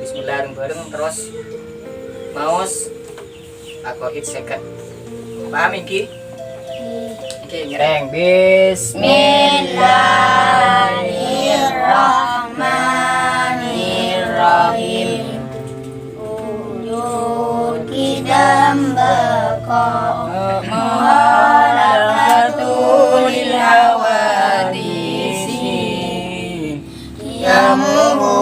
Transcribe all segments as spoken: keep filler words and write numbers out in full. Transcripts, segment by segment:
Bismillah reng-bareng, terros maos ako'it sèket. Paham ènggi? Ènggi, ngèrèng. Bismillahirrahmanirrahim. Wujud qidam baqa, mukhalafatu lil hawadisi, qiyamuhu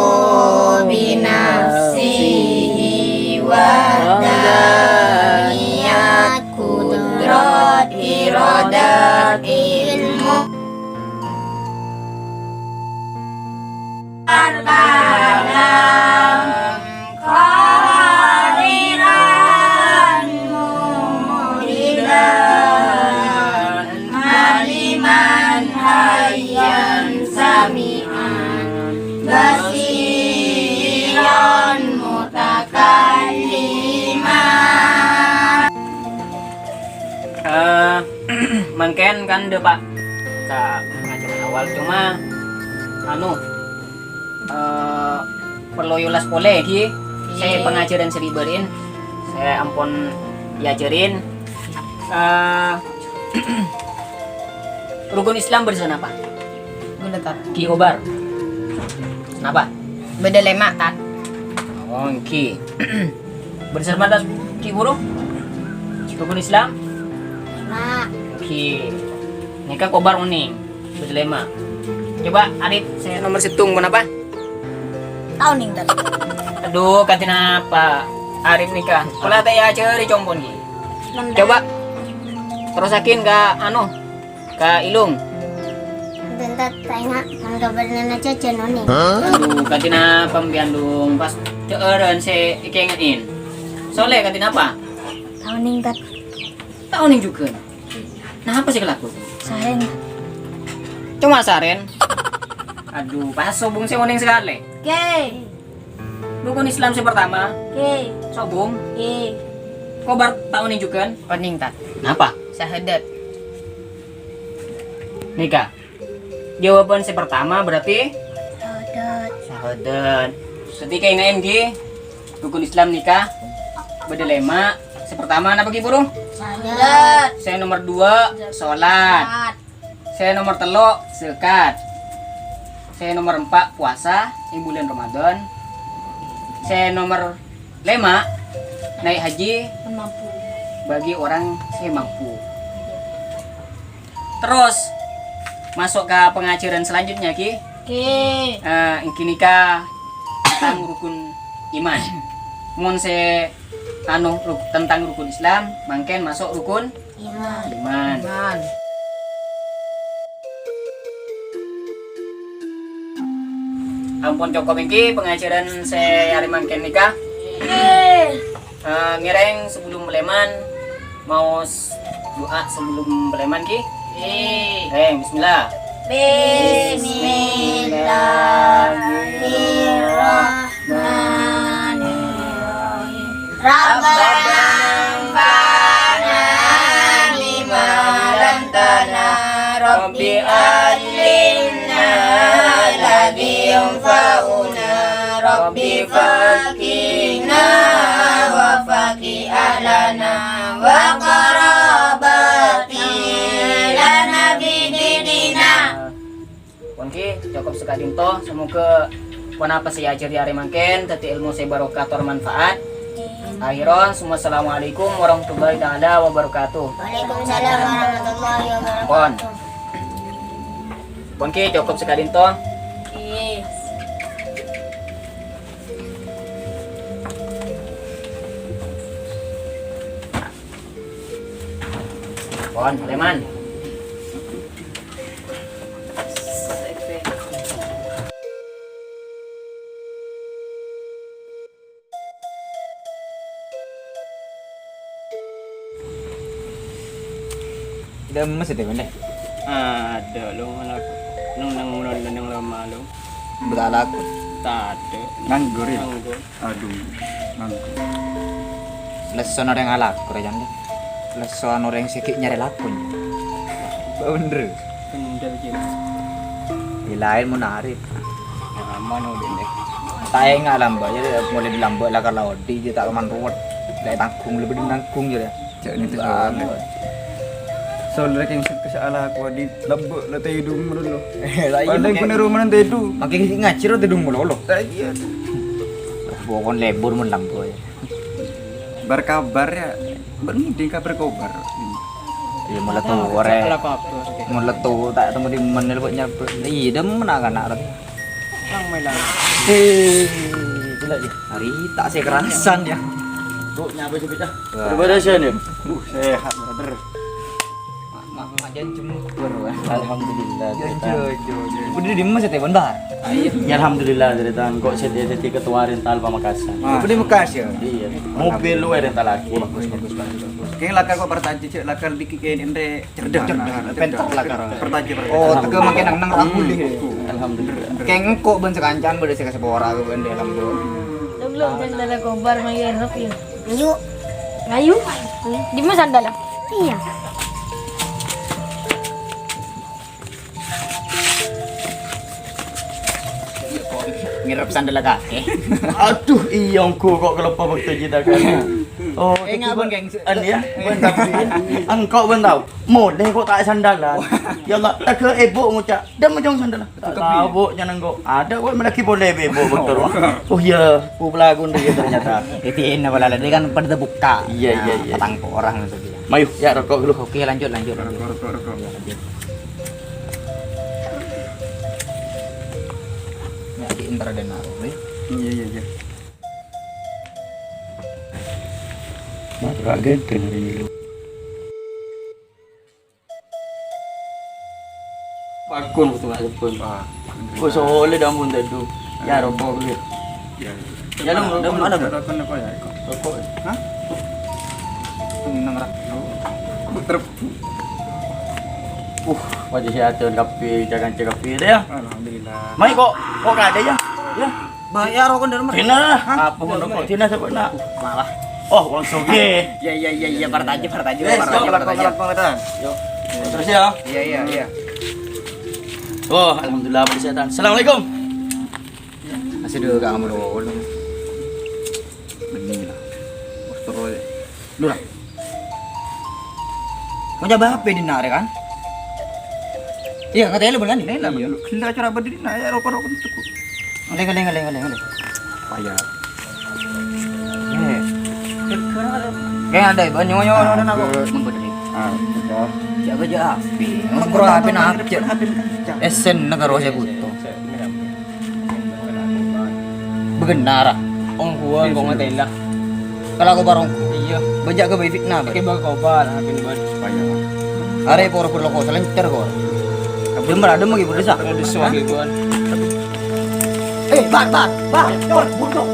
bi nafsihi wahdaniyat, qudrat, iradat, ilmu. Al-kalam qariran muridan, aliman hayyan sami'an basiran mutakalliman. Eh, mangkèn kan dâpa' ka pangajhârân awal, coma, anu, eh, parlo èolas polè, ghi. Sè pangajhârân sè bi' bâri'in, sè ampon èajhârin. Eh, rukun Islam bâdâ sanapa? Ghulâ, Tad. Ghi Kobar. Napa? Bâdâ lèma', Tad. Oh, ènggi. Bâdâ sanapa, Tad, ghi buru? Rukun Islam? Lèma'. Ènggi. Nèka Kobar onèng. Bâdâ lèma'. Coba, Arif, sè nomer sèttong, ponapa? Ta' onèng, Tad. Adhu, kadhi napa? Arif nèka. Pola ta' èajhâri, compo'na, ghi. Coba, terrossaghi ka, anu, ka Ilung. Bhunten, Tad, ta' enga', mon kabhârâna jhâjhân onèng. Adhu, kadhi napa empèyan, Dung? Pas dhâ'ârân sè èkaènga'è. Soleh, kadhi napa? Ta' onèng, Tad. Ta' onèng jhughân. Napa sè kalako? Sarèn. Coma sarèn? Adhu, pas sobung sè onèng sakalè. Ghi. Rukun Islam sè pertama. Ghi. Sobung. Ghi. Kobar ta' onèng jhughân? Onèng, Tad. Napa? Syahadat. Nèka. Jawaban sè pertama berarti? Syahadat. Syahadat. Berarti kaènga'è, ghi. Rukun Islam nèka bâdâ lèma'. Sè pertama napa, ghi, buru? Syahadat. Sè nomer dua, sholat. Sè nomer tello', zakat. Sè nomer empa', puasa è bulân Ramadan. Sè nomer lèma', naè' haji bagi orang sè mampu. Terros, maso' ka pangajhârân selanjutnya, ghi. Ghi. Eh, ènggi nèka tentang rukun iman. Mon sè, anu, ruk-, tentang rukun Islam, mangkèn maso' rukun iman. Iman. Iman. Ampon cokop ènggi pangajhârân sè arè mangkèn nèka. Ghi. Eh, ngèrèng sebelum palèman, maos du'a sebelum palèman, ghi. Ghi. Eh, bismillah. Bismillahirrahmanirrahim. Rabbana anfa'na bima 'allamtana, Rabbi 'allimna alladzi yanfa'una, Rabbi faqqihna wa faqqih ahlana wa qarabati lana fi dinina. Pon ghi, cokop saka'dinto. Samoga ponapa sè èajhâri arè mangkèn dhâddhi èlmo sè barokah tor manfaat. Akhiron, summa assalamualaikum warahmatullahi ta'ala wabarakatuh. Waalaikumsalam warahmatullahi wabarakatuh. Pon. Pon ghi, cokop saka'dinto. Yes. Pon, palèman. Dâ' emmas itu, Bang, deh. Ada, lu, nang, nang, nang, nang lama, lu. Bâdâ alako. Tadâ'. Nganggur, ya? Nganggur. Adhu, nganggur. Lessona orèng alako, rè, Cang, deh. Lessona orèng sè ghi' nyarè lako, ya. Bhender. Bhender, Cing. Di laèn mon arè. Aman, udah, deh. Ta' enga' lambâ', ya, mulai di lambâ' la kala odi', ya, ta' kaman ruwet. La tanggung, lebih tanggung, ya. Ca'na itu soalnya. Soalnya kèng sè kesalahan aku di lambâ' la tèdung mulu. Eh, la iya, Paling makanya punya rumah nanti itu. Makanya sih ngaji lo tèdung mulu lo. La iya. Pokoknya lebur mon lambâ', ya. Bar kabar, ya. Bar mending kabar kobar. Iya, malah tuh, ore. Malah tuh, tak temu di mana, lu nyapa. Iya, demen anak-anak. Nang mela. Eh, gila, ya. Hari tak sih kerasan, ya. Bu, nyapa sih, Bocah? Wah. Daripada saya nih. Uh, sehat, brother. Mak, mak, mak, jangan cemburu, wah. Alhamdulillah, Jo, cerita. Jo, jo, jo. Udah di mana sih, Tebon, Bar? Iya. Ya, alhamdulillah, cerita. Kok saya jadi ketua rental Pamekasan. Wah. Udah Mekas, ya? Iya. Mobil lu rental lagi. Bagus, bagus, bagus, bagus. Kayaknya lakar kok pertajam, cek lakar dikit kayak ini, cerdas. Cerdas, pinter lakar. Pertajam, pertajam. Oh, tega makin nang-nang ragu Hmm. deh. Alhamdulillah. Keng engko' bân sakanca'an bâdâ sè kasapora bân dâlem, Bu. Belum, belum, jangan ada kobar, mayu erok, ya. Ayo. Ayo. Di mana sandal? Iya. Ngerep sandal kakè. Aduh, iya, engko' kok kelapa waktu kita kan. Oh, Eh, ngapain, geng? An, ya? Bân tapi, engko' bân tau. Molè kok ta' sandalan. Ya Allah, tega ibu ngucap, "Dam, jong sandal." Ta' tao, Bu, nyaneng kok. Ada kok lagi polè, Bu, betul. Oh iya, Bu pelaku dia ternyata. Jadi ini apa lagi kan pada buka. Iya, iya, Nah, iya. Petang orang itu dia. Mayu, ya rokok dulu. Oke, lanjut, lanjut, lanjut. Rokok, rokok, rokok. Ya, lanjut. Ya, di inter dan aku, ya. Iya, iya, iya. Mak, kaget dengan ini. Pakon, betul nggak sepun. Wah, oh, solid ampun, tadi. Ya, rokok dulu. Ya. Ya, dong, dong, mana, Bang? Rokok apa ya, rokok? Rokok. Hah? Tenang, Rak. Puter. Uh, wajah sehat, Jon, kafe, jangan cek kafe deh, ya. Alhamdulillah. Mai kok, kok ada ya? Ya. Bah, ya, rokok dari mana? Dina. Hah? Apa rokok? Dina siapa, nak? Malah. Oh, wong sugih. Ya, ya, ya, ya, partai aja, partai aja, Wes, partai aja, yuk, partai aja. Yuk. Terus ya. Iya, iya, iya. Oh, alhamdulillah, persetan. Assalamualaikum. Masih dulu, Kak, kamu dulu. Bening lah. Terus ya. Lu lah. Mau coba H P di nare kan? Iya, katanya lu beneran nih. Lah, iya. Gila cara berdiri, nah, ya, rokok-rokok itu. Ngalih, ngalih, ngalih, ngalih, ngalih. Payah. Eh. Kayak ada, banyak, banyak, banyak, banyak. Ah, betul. Jaga, jaga H P. Ngobrol H P, nah, H P, H P. Esen, negara saya butuh. Begenna ra. Ongguwân kok ngatela. Kala kobar onggu. Iya. Bâjâ ka bâi fitnah, bâi. Kèbâ kobar, akin bâi. Arè poro perlu kok selencer kok. Dem ra dem lagi, Bro, Desa. Ada suami, Tuan. Eh, bar, bar, bar, bar, bodoh.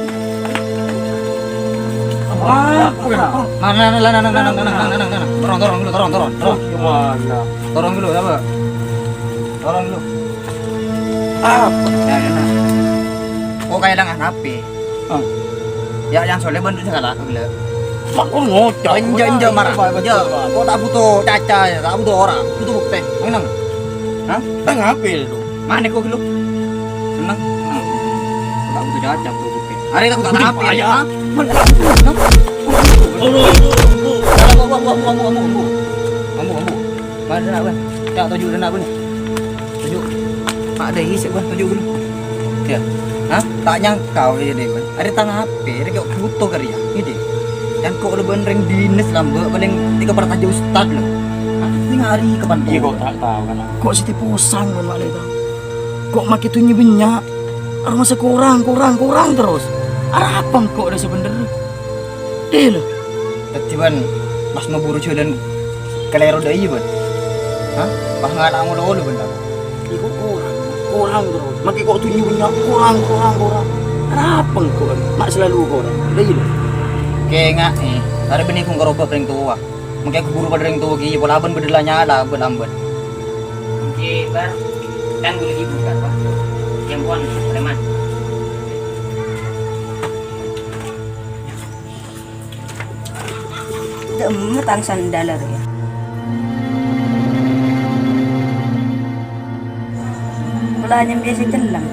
Apa kena? Mana, mana, mana, mana, mana, mana, mana, mana? Turun, turun dulu, turun, turun, turun. Gimana? Turun dulu, apa? Turun dulu. Ah, ya, ya, nah. Kok kaèlangan H P? Ah. Ya, yang soleh bantu segala, gila. Mak, kok ngocok? Enja, enja, marah. Enja. Kok tak butuh caca ya, tak butuh orang. Butuh bukti. Menang. Hah? Tang H P itu. Mana kok gitu? Menang. Menang. Kok tak butuh caca, butuh bukti. Hari tak butuh H P, ya. Hah? Menang. Ambu, ambu, ambu. Ambu, ambu, ambu, ambu, ambu. Ambu, ambu. Mana nak, Bang? Ya, tuju dâ' na', Bang. Tuju. Mak dâ' isè', Bang, tuju dulu. Ya. Hah? Ta' nyangka, ya, dâ', Bang. Arè tang H P, arè kok buto karè ya. Ini dâ'. Yang kok lu bân rèng dinas lambâ', palèng tiga partajâ ustad lo. Hah? Ini hari kapan? Iya, kok ta' tao kan. Kok siti posang, Bang, Mak, dâ', tao. Kok makkè dunnya bânnya'. Aromasa korang, korang, korang terus. Arapa engko' dâ' sabhendherra? Dâ' lo. Dhâddhi, bân, pas maburu jhâlân kalèro dâ' iyâ, bân. Hah? Pas ngala' ngolo-ngolo, bân, ta'? Iku korang, korang terus. Makkè kok dunnya bânnya' korang, korang, korang. Arapa engko', mak salalu korang? Dâ' iyâ, lo. Kènga'è, arè bânnè kong karoba rèng towa. Makkè kaburu padâ rèng towa kèya, pola bân bâdâ la nyala, bân ambân. Kèya, Bar, kan boleh ibu, kan, Pak? Yang pon, preman. Dâ'emma tang sandal arèya. Pola nyembiyâ sè celleng.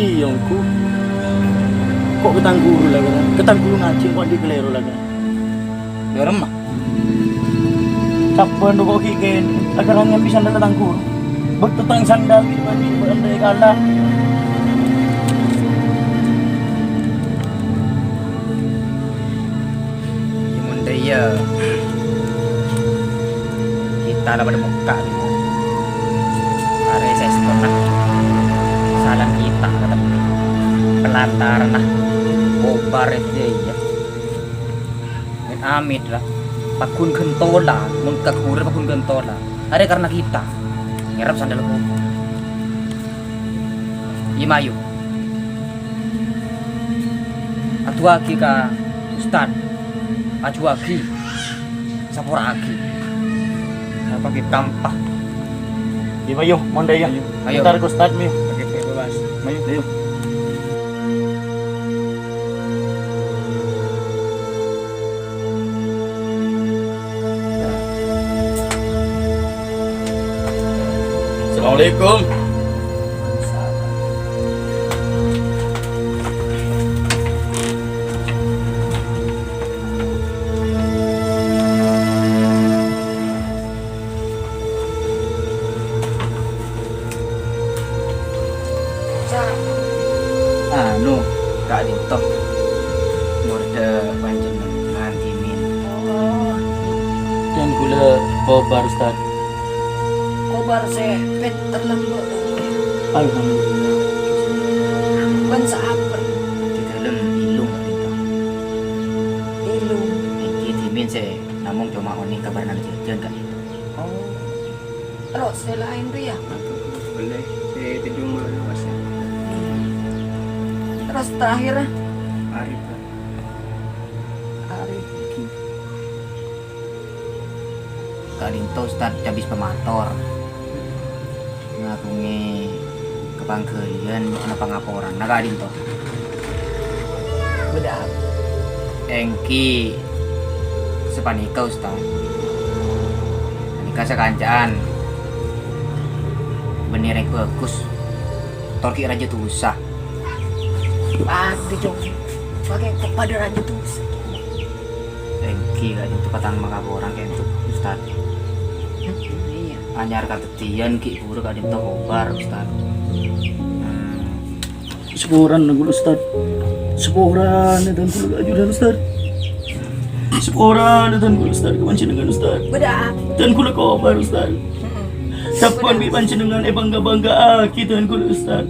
Iyâ, ongghu. Ko' ka tang ghuru la, kèna. Ka tang ghuru ngajhi, ko' andi' kalèro la, kèna. Dâremma. Sabbhân ko' ghi' kènè', aghârâ nyambi sandal tang ghuru. Bâkto tang sandal ghi' bânnè bâ'na rè kala. Yâ, mon rèya, kita la padâ mokka', gitu. Arè sèstona. Salan kita, kata. Pelantaranna. Kobar rèya. Amit-amit, la. Paggun ghântola, mon ka ghuru paggun ghântola. Arè karna kita. Ngèrep sandal kobar. Yâ, mayu. Adu'aaghi ka Ustad. Ajuwâghi. Sapora'aghi. Apa ghi' kampa? Yâ, mayu, mon rèya. Ayo. Èntar ka Ustad, mayu. Oke, oke, Mas. Mayu. Ayo. Assalamualaikum. Anu, ka'dinto. Moredda panjhennengngan dhimèn. Oh. Dân kaulâ kobar, Ustad. Kobar sè pènter lembut. Alhamdulillah. Bân saapa? È dâlem èlung, ka'dinto. Èlung. Èngghi dhimèn sè namong coma onèng kabhârna jhâjhân, ka'dinto. Oh. Terros sè laèn rèya? Bellè sè tèdung malem, Mas. Terros terakhir? Arif. Arif. Ka'dinto Ustad cabis pamator. Ngagungè kapangghâliyân, ana pangaporanna ka'dinto. Bâdâ apa? Èngghi sapanèka, Ustad. Panèka sakanca'an bânnè rèng bhâghus, tor ghi' rajâ dhusa. Padâ, Cong. Paghâ kok padâ rajâ dhusa. Èngghi, ka'dinto patang makaporan ka'dinto, Ustad. Iyâ. Anyar kadhâddhiyân ghi' bhuru ka'dinto kobar, Ustad. Hmm. Saporana kaulâ, Ustad. Saporana dân kaulâ kaajunan, Ustad. Saporana dân kaulâ, Ustad, ka panjhennengngan, Ustad. Bâdâ. Dân kaulâ kobar, Ustad. Heeh. Sabbhân bi' panjhennengngan èbângga-bângga'aghi dân kaulâ, Ustad.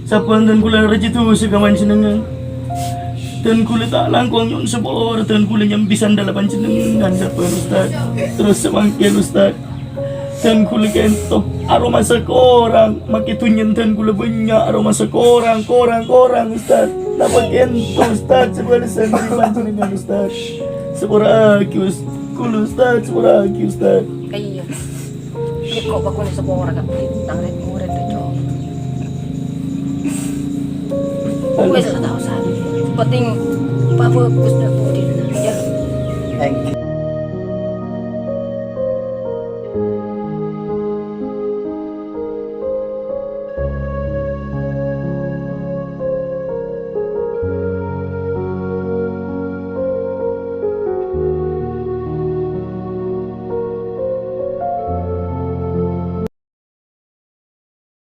Sabbhân dân kaulâ rajâ dhusa ka panjhennengngan. Dân kaulâ ta' langkong nyo'on sapora, dân kaulâ nyambi sandhâlla panjhennengngan sabbhân, Ustad. Terros samangkèn, Ustad. Dân kaulâ ka'dinto aromasa korang, makè dhunnyana dân kaulâ bânnya' aromasa korang, korang, korang, Ustad. Napa ka'dinto, Ustad, sè bâlessân bi' panjhennengngan, Ustad? Sapora'aghi, Us-, kaulâ, Ustad, sapora'aghi, Ustad. Iyâ. Kok bakal sapora ka tang rèng moredda, Cong. Wes, ta' osa. Penting pabhâghus dâ' budina, yâ. Thank you.